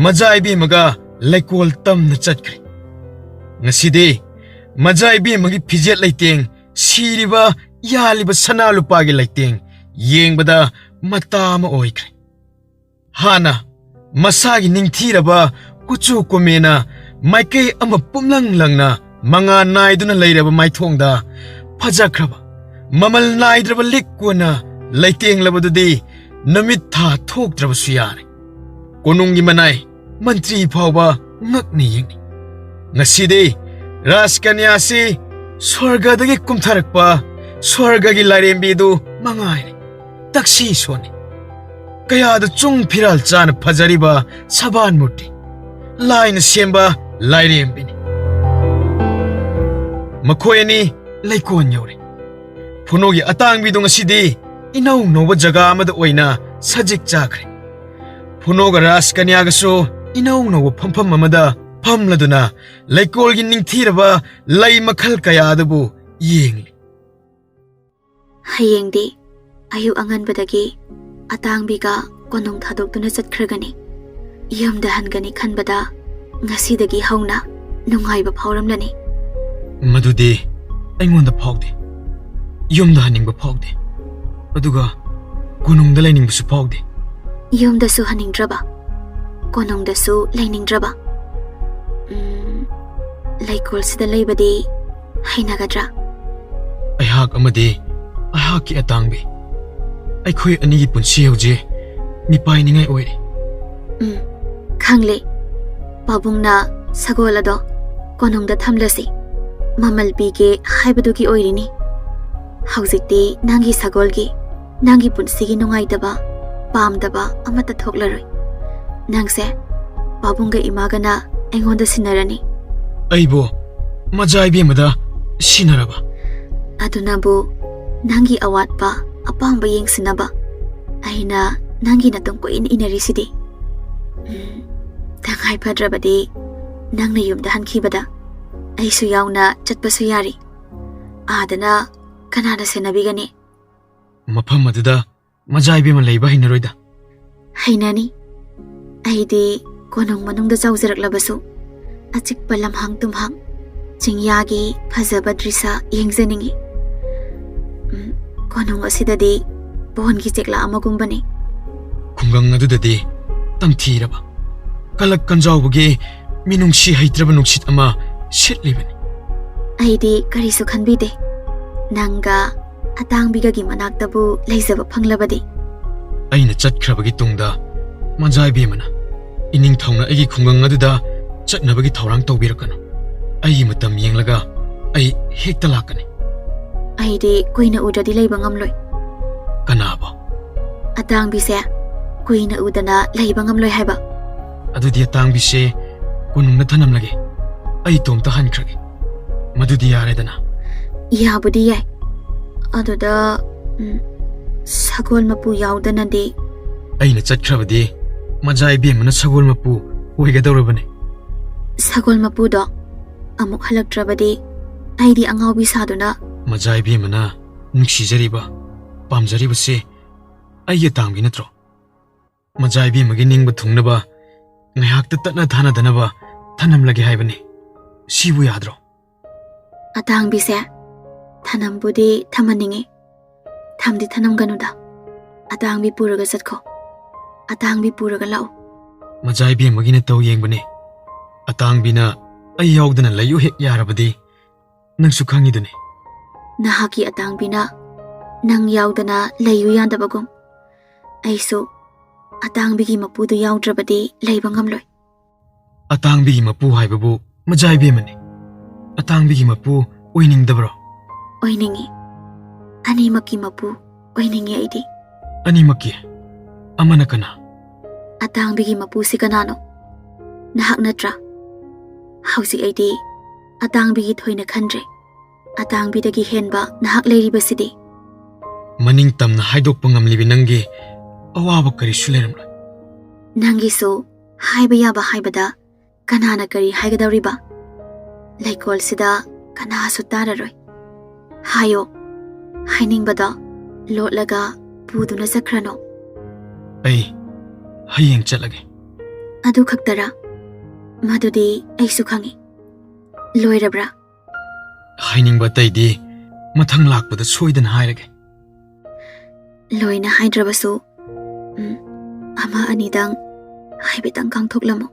ꯃꯖꯥ ꯏꯕꯦꯝꯃꯒ ꯂꯩꯀꯣꯜ ꯇꯝꯅ ꯆꯠꯈ꯭ꯔꯦ꯫ ꯉꯁꯤꯗꯤ ꯃꯖꯥ ꯏꯕꯦꯝꯃꯒꯤ ꯐꯤꯖꯦꯠ ꯂꯩꯇꯦꯡ, ꯁꯤꯔꯤꯕ ꯌꯥꯜꯂꯤꯕ ꯁꯅꯥ ꯂꯨꯄꯥꯒꯤ ꯂꯩꯇꯦꯡ ꯌꯦꯡꯕꯗ ꯃꯇꯥ ꯑꯃ ꯑꯣꯏꯈ꯭ꯔꯦ꯫ ꯍꯥꯟꯅ ꯃꯁꯥꯒꯤ ꯅꯤꯡꯊꯤꯔꯕ ꯀꯨꯆꯨ ꯀꯨꯃꯦꯟꯅ ꯃꯥꯏꯀꯩ ꯑꯃ ꯄꯨꯝꯂꯪ ꯂꯪꯅ ꯃꯉꯥ ꯅꯥꯏꯗꯨꯅ ꯂꯩꯔꯕ ꯃꯥꯏꯊꯣꯡꯗ ꯐꯖꯈ꯭ꯔꯕ, ꯃꯃꯜ ꯅꯥꯏꯗ꯭ꯔꯕ ꯂꯤꯛ ꯀꯣꯟꯅ ꯂꯩꯇꯦꯡꯂꯕꯗꯨꯗꯤ ꯅꯨꯃꯤꯠ ꯊꯥ ꯊꯣꯛꯇ꯭ꯔꯕꯁꯨ ꯌꯥꯔꯦ꯫ ꯀꯣꯅꯨꯡꯒꯤ ꯃꯅꯥꯏ ꯃꯟꯇ꯭ꯔꯤ ꯐꯥꯎꯕ ꯉꯛꯅ ꯌꯦꯡꯅꯩ꯫ ꯉꯁꯤꯗꯤ ꯔꯥꯖꯀꯟꯌꯥꯁꯤ ꯁ꯭ꯋꯔꯒꯗꯒꯤ ꯀꯨꯝꯊꯔꯛꯄ ꯁ꯭ꯋꯔꯒꯒꯤ ꯂꯥꯏꯔꯦꯝꯕꯤꯗꯨ ꯃꯉꯥꯏꯔꯦ꯫ ꯇꯛꯁꯤ ꯁꯣꯟꯅꯤ꯫ ꯀꯌꯥꯗ ꯆꯨꯡ ꯐꯤꯔꯥꯜ ꯆꯥꯅ ꯐꯖꯔꯤꯕ ꯁꯕꯥꯟ ꯃꯨꯔꯇꯤ, ꯂꯥꯏꯅ ꯁꯦꯝꯕ ꯂꯥꯏꯔꯦꯝꯕꯤꯅꯤ꯫ ꯃꯈꯣꯏ ꯑꯅꯤ ꯂꯩꯀꯣꯜ ꯌꯧꯔꯦ꯫ ꯐꯣꯅꯣꯒꯤ ꯑꯇꯥꯡꯕꯤꯗꯨ ꯉꯁꯤꯗꯤ ꯏꯅꯧ ꯅꯧꯕ ꯖꯒꯥ ꯑꯃꯗ ꯑꯣꯏꯅ ꯁꯖꯤꯛ ꯆꯥꯈ꯭ꯔꯦ꯫ ꯐꯣꯅꯣꯒ ꯔꯥꯖꯀꯟꯌꯥꯒꯁꯨ ꯏꯅꯧ ꯅꯧꯕ ꯐꯝꯐꯝ ꯑꯃꯗ ꯐꯝꯂꯗꯨꯅ ꯂꯩꯀꯣꯜꯒꯤ ꯅꯤꯡꯊꯤꯔꯕ ꯂꯩ ꯃꯈꯜ ꯀꯌꯥ ꯑꯗꯨꯕꯨ ꯌꯦꯡꯂꯤ꯫ ꯍꯌꯦꯡꯗꯤ ꯑꯌꯨꯛ ꯑꯉꯟꯕꯗꯒꯤ ꯑꯇꯥꯡꯕꯤꯒ ꯀꯣꯅꯨꯡ ꯊꯥꯗꯣꯛꯇꯨꯅ ꯆꯠꯈ꯭ꯔꯒꯅꯤ꯫ ꯌꯨꯝꯗ ꯍꯟꯒꯅꯤ ꯈꯟꯕꯗ ꯉꯁꯤꯗꯒꯤ ꯍꯧꯅ ꯅꯨꯡꯉꯥꯏꯕ ꯐꯥꯎꯔꯝꯂꯅꯤ꯫ ꯃꯗꯨꯗꯤ ꯑꯩꯉꯣꯟꯗ ꯐꯥꯎꯗꯦ꯫ ꯌꯨꯝꯗ ꯍꯟꯅꯤꯡꯕ ꯐꯥꯎꯗꯦ꯫ ꯑꯗꯨꯒ ꯀꯣꯅꯨꯡꯗ ꯂꯩꯅꯤꯡꯕꯁꯨ ꯐꯥꯎꯗꯦ꯫ ꯌꯨꯝꯗꯁꯨ ꯍꯟꯅꯤꯡꯗ꯭ꯔꯕ, ꯀꯣꯅꯨꯡꯗꯁꯨ ꯂꯩꯅꯤꯡꯗ꯭ꯔꯕ꯫ ꯎꯝ, ꯂꯩꯀꯣꯜꯁꯤꯗ ꯂꯩꯕꯗꯤ ꯍꯩꯅꯒꯗ꯭ꯔꯥ? ꯑꯩꯍꯥꯛ ꯑꯃꯗꯤ ꯑꯩꯍꯥꯛꯀꯤ ꯑꯇꯥꯡꯕꯤ, ꯑꯩꯈꯣꯏ ꯑꯅꯤꯒꯤ ꯄꯨꯟꯁꯤ ꯍꯧꯖꯤꯛ ꯃꯤꯄꯥꯏꯅꯤꯡꯉꯥꯏ ꯑꯣꯏꯔꯦ꯫ ꯎꯝ, ꯈꯪꯂꯦ꯫ ꯄꯥꯕꯨꯡꯅ ꯁꯒꯣꯜ ꯑꯗꯣ ꯀꯣꯅꯨꯡꯗ ꯊꯝꯂꯁꯤ, ꯃꯃꯜ ꯄꯤꯒꯦ ꯍꯥꯏꯕꯗꯨꯒꯤ ꯑꯣꯏꯔꯤꯅꯤ꯫ ꯍꯧꯖꯤꯛꯇꯤ ꯅꯪꯒꯤ ꯁꯒꯣꯜꯒꯤ, ꯅꯪꯒꯤ ꯄꯨꯟꯁꯤꯒꯤ ꯅꯨꯡꯉꯥꯏꯇꯕ, ꯄꯥꯝꯗꯕ ꯑꯃꯠꯇ ꯊꯣꯛꯂꯔꯣꯏ꯫ ꯅꯪꯁꯦ ꯄꯥꯕꯨꯡꯒ ꯏꯃꯥꯒꯅ ꯑꯩꯉꯣꯟꯗ ꯁꯤꯟꯅꯔꯅꯤ꯫ ꯑꯩꯕꯨ ꯃꯖꯥ ꯏꯕꯦꯝꯃꯗ ꯁꯤꯟꯅꯔꯕ? ꯑꯗꯨꯅꯕꯨ ꯅꯪꯒꯤ ꯑꯋꯥꯠꯄ ꯑꯄꯥꯝꯕ ꯌꯦꯡꯁꯤꯟꯅꯕ ꯑꯩꯅ ꯅꯪꯒꯤ ꯅꯇꯨꯡ ꯀꯣꯏꯏꯟ ꯏꯟꯅꯔꯤꯁꯤꯗꯤ꯫ ꯎꯝ, ꯇꯉꯥꯏ ꯐꯗ꯭ꯔꯕꯗꯤ ꯅꯪꯅ ꯌꯨꯝꯗ ꯍꯟꯈꯤꯕꯗ ꯑꯩꯁꯨ ꯌꯥꯎꯅ ꯆꯠꯄꯁꯨ ꯌꯥꯔꯤ꯫ ꯑꯥꯗꯅ ꯀꯅꯥꯅ ꯁꯦꯟꯅꯕꯤꯒꯅꯤ? ꯃꯐꯝ ꯑꯗꯨꯗ ꯃꯖꯥ ꯏꯕꯦꯝꯃ ꯂꯩꯕ ꯍꯩꯅꯔꯣꯏꯗ꯫ ꯍꯩꯅꯅꯤ꯫ ꯑꯩꯗꯤ ꯀꯣꯅꯨꯡ ꯃꯅꯨꯡꯗ ꯆꯥꯎꯖꯔꯛꯂꯕꯁꯨ ꯑꯆꯤꯛꯄ ꯂꯝꯍꯥꯡ ꯇꯨꯝꯍꯥꯡ, ꯆꯤꯡꯌꯥꯒꯤ ꯐꯖꯕ ꯗ꯭ꯔꯤꯁꯥ ꯌꯦꯡꯖꯅꯤꯡꯏ꯫ ꯎꯝ, ꯀꯣꯅꯨꯡ ꯑꯁꯤꯗꯗꯤ ꯕꯣꯟꯒꯤ ꯆꯦꯛꯂꯥ ꯑꯃꯒꯨꯝꯕꯅꯤ꯫ ꯈꯨꯡꯒꯪ ꯑꯗꯨꯗꯗꯤ ꯇꯝꯊꯤꯔꯕ, ꯀꯂꯛ ꯀꯟꯖꯥꯎꯕꯒꯤ ꯃꯤꯅꯨꯡꯁꯤ ꯍꯩꯇ꯭ꯔꯕ ꯅꯨꯡꯁꯤꯠ ꯑꯃ ꯁꯤꯠꯂꯤꯕꯅꯤ꯫ ꯑꯩꯗꯤ ꯀꯔꯤꯁꯨ ꯈꯟꯕꯤꯗꯦ꯫ ꯅꯪꯒ ꯑꯇꯥꯡꯕꯤꯒꯒꯤ ꯃꯅꯥꯛꯇꯕꯨ ꯂꯩꯖꯕ ꯐꯪꯂꯕꯗꯤ꯫ ꯑꯩꯅ ꯆꯠꯈ꯭ꯔꯕꯒꯤ ꯇꯨꯡꯗ ꯃꯖꯥ ꯏꯕꯦꯝꯃꯅ ꯏꯅꯤꯡꯊꯧꯅ ꯑꯩꯒꯤ ꯈꯨꯡꯒꯪ ꯑꯗꯨꯗ ꯆꯠꯅꯕꯒꯤ ꯊꯧꯔꯥꯡ ꯇꯧꯕꯤꯔꯛꯀꯅꯨ꯫ ꯑꯩꯒꯤ ꯃꯇꯝ ꯌꯦꯡꯂꯒ ꯑꯩ ꯍꯦꯛꯇ ꯂꯥꯛꯀꯅꯤ꯫ ꯑꯩꯗꯤ ꯀꯨꯏꯅ ꯎꯗ꯭ꯔꯗꯤ ꯂꯩꯕ ꯉꯝꯂꯣꯏ꯫ ꯀꯅꯥꯕꯣ? ꯑꯇꯥꯡꯕꯤꯁꯦ ꯀꯨꯏꯅ ꯎꯗꯅ ꯂꯩꯕ ꯉꯝꯂꯣꯏ ꯍꯥꯏꯕ꯫ ꯑꯗꯨꯗꯤ ꯑꯇꯥꯡꯕꯤꯁꯦ ꯀꯣꯅꯨꯡꯗ ꯊꯅꯝꯂꯒꯦ꯫ ꯑꯩ ꯏꯇꯣꯝꯇ ꯍꯟꯈ꯭ꯔꯒꯦ꯫ ꯃꯗꯨꯗꯤ ꯌꯥꯔꯦꯗꯅ꯫ ꯌꯥꯕꯨꯗꯤ ꯌꯥꯏ, ꯑꯗꯨꯗ, ꯎꯝ, ꯁꯒꯣꯜ ꯃꯄꯨ ꯌꯥꯎꯗꯅꯗꯤ꯫ ꯑꯩꯅ ꯆꯠꯈ꯭ꯔꯕꯗꯤ ꯃꯖꯥ ꯏꯕꯦꯝꯃꯅ ꯁꯒꯣꯜ ꯃꯄꯨ ꯑꯣꯏꯒꯗꯧꯔꯕꯅꯤ꯫ ꯁꯒꯣꯜ ꯃꯄꯨꯗꯣ ꯑꯃꯨꯛ ꯍꯜꯂꯛꯇ꯭ꯔꯕꯗꯤ ꯑꯩꯗꯤ ꯑꯉꯥꯎꯕꯤ ꯁꯥꯗꯨꯅ꯫ ꯃꯖꯥ ꯏꯕꯦꯝꯃꯅ ꯅꯨꯡꯁꯤꯖꯔꯤꯕ, ꯄꯥꯝꯖꯔꯤꯕꯁꯤ ꯑꯩꯒꯤ ꯑꯇꯥꯡꯕꯤ ꯅꯠꯇ꯭ꯔꯣ? ꯃꯖꯥ ꯏꯕꯦꯝꯃꯒꯤ ꯅꯤꯡꯕ ꯊꯨꯡꯅꯕ, ꯉꯥꯏꯍꯥꯛꯇ ꯇꯠꯅ ꯊꯥꯅꯗꯅꯕ ꯊꯅꯝꯂꯒꯦ ꯍꯥꯏꯕꯅꯤ꯫ ꯁꯤꯕꯨ ꯌꯥꯗ꯭ꯔꯣ? ꯑꯇꯥꯡꯕꯤꯁꯦ ꯊꯅꯝꯕꯨꯗꯤ ꯊꯝꯍꯟꯅꯤꯡꯉꯤ꯫ ꯊꯝꯗꯤ ꯊꯅꯝꯒꯅꯨꯗ꯫ ꯑꯇꯥꯡꯕꯤ ꯄꯨꯔꯒ ꯆꯠꯈꯣ꯫ ꯑꯇꯥꯡꯕꯤ ꯄꯨꯔꯒ ꯂꯥꯛꯎ꯫ ꯃꯖꯥ ꯏꯕꯦꯝꯃꯒꯤ ꯅꯇꯧ ꯌꯦꯡꯕꯅꯦ꯫ ꯑꯇꯥꯡꯕꯤꯅ ꯑꯩ ꯌꯥꯎꯗꯅ ꯂꯩꯌꯨ ꯍꯦꯛ ꯌꯥꯔꯕꯗꯤ꯫ ꯅꯪꯁꯨ ꯈꯪꯉꯤꯗꯨꯅꯤ꯫ ꯅꯍꯥꯛꯀꯤ ꯑꯇꯥꯡꯕꯤꯅ ꯅꯪ ꯌꯥꯎꯗꯅ ꯂꯩꯌꯨ ꯌꯥꯗꯕꯒꯨꯝ, ꯑꯩꯁꯨ ꯑꯇꯥꯡꯕꯤꯒꯤ ꯃꯄꯨꯗꯨ ꯌꯥꯎꯗ꯭ꯔꯕꯗꯤ ꯂꯩꯕ ꯉꯝꯂꯣꯏ꯫ ꯑꯇꯥꯡꯕꯤꯒꯤ ꯃꯄꯨ ꯍꯥꯏꯕꯕꯨ ꯃꯖꯥ ꯏꯕꯦꯝꯃꯅꯤ꯫ ꯑꯇꯥꯡꯕꯤꯒꯤ ꯃꯄꯨ ꯑꯣꯏꯅꯤꯡꯗꯕ꯭ꯔꯣ? ꯑꯣꯏꯅꯤꯡꯉꯤ꯫ ꯑꯅꯤꯃꯛꯀꯤ ꯃꯄꯨ ꯑꯣꯏꯅꯤꯡꯉꯤ ꯑꯩꯗꯤ꯫ ꯑꯅꯤꯃꯛꯀꯤ? ꯑꯃꯅ ꯀꯅꯥ? ꯑꯇꯥꯡꯕꯤꯒꯤ ꯃꯄꯨꯁꯤ ꯀꯅꯥꯅꯣ? ꯅꯍꯥꯛ ꯅꯠꯇ꯭ꯔꯥ? ꯍꯧꯖꯤꯛ ꯑꯩꯗꯤ ꯑꯇꯥꯡꯕꯤꯒꯤ ꯊꯣꯏꯅ ꯈꯟꯗ꯭ꯔꯦ꯫ ꯑꯇꯥꯡꯕꯤꯗꯒꯤ ꯍꯦꯟꯕ ꯅꯍꯥꯛ ꯂꯩꯔꯤꯕꯁꯤꯗꯤ꯫ ꯃꯅꯤꯡ ꯇꯝꯅ ꯍꯥꯏꯗꯣꯛꯄ ꯉꯝꯂꯤꯕꯤ ꯅꯪꯒꯤ ꯑꯋꯥꯕ ꯀꯔꯤꯁꯨ ꯂꯩꯔꯝꯂꯣꯏ꯫ ꯅꯪꯒꯤꯁꯨ ꯍꯥꯏꯕ ꯌꯥꯕ ꯍꯥꯏꯕꯗ ꯀꯅꯥꯅ ꯀꯔꯤ ꯍꯥꯏꯒꯗꯧꯔꯤꯕ? ꯂꯩꯀꯣꯜꯁꯤꯗ ꯀꯅꯥꯁꯨ ꯇꯥꯔꯔꯣꯏ꯫ ꯍꯥꯏꯌꯣ, ꯍꯥꯏꯅꯤꯡꯕꯗꯣ ꯂꯣꯠꯂꯒ ꯄꯨꯗꯨꯅ ꯆꯠꯈ꯭ꯔꯅꯣ꯫ ꯑꯩ ꯍꯌꯦꯡ ꯆꯠꯂꯒꯦ꯫ ꯑꯗꯨ ꯈꯛꯇꯔꯥ? ꯃꯗꯨꯗꯤ ꯑꯩꯁꯨ ꯈꯪꯏ꯫ ꯂꯣꯏꯔꯕ꯭ꯔꯥ? ꯍꯥꯏꯅꯤꯡꯕ ꯑꯇꯩꯗꯤ ꯃꯊꯪ ꯂꯥꯛꯄꯗ ꯁꯣꯏꯗꯅ ꯍꯥꯏꯔꯒꯦ꯫ ꯂꯣꯏꯅ ꯍꯥꯏꯗ꯭ꯔꯕꯁꯨ, ꯎꯝ, ꯑꯃ ꯑꯅꯤꯗꯪ ꯍꯥꯏꯐꯦꯠꯇꯪ ꯀꯥꯡꯊꯣꯛꯂꯝꯃꯨ꯫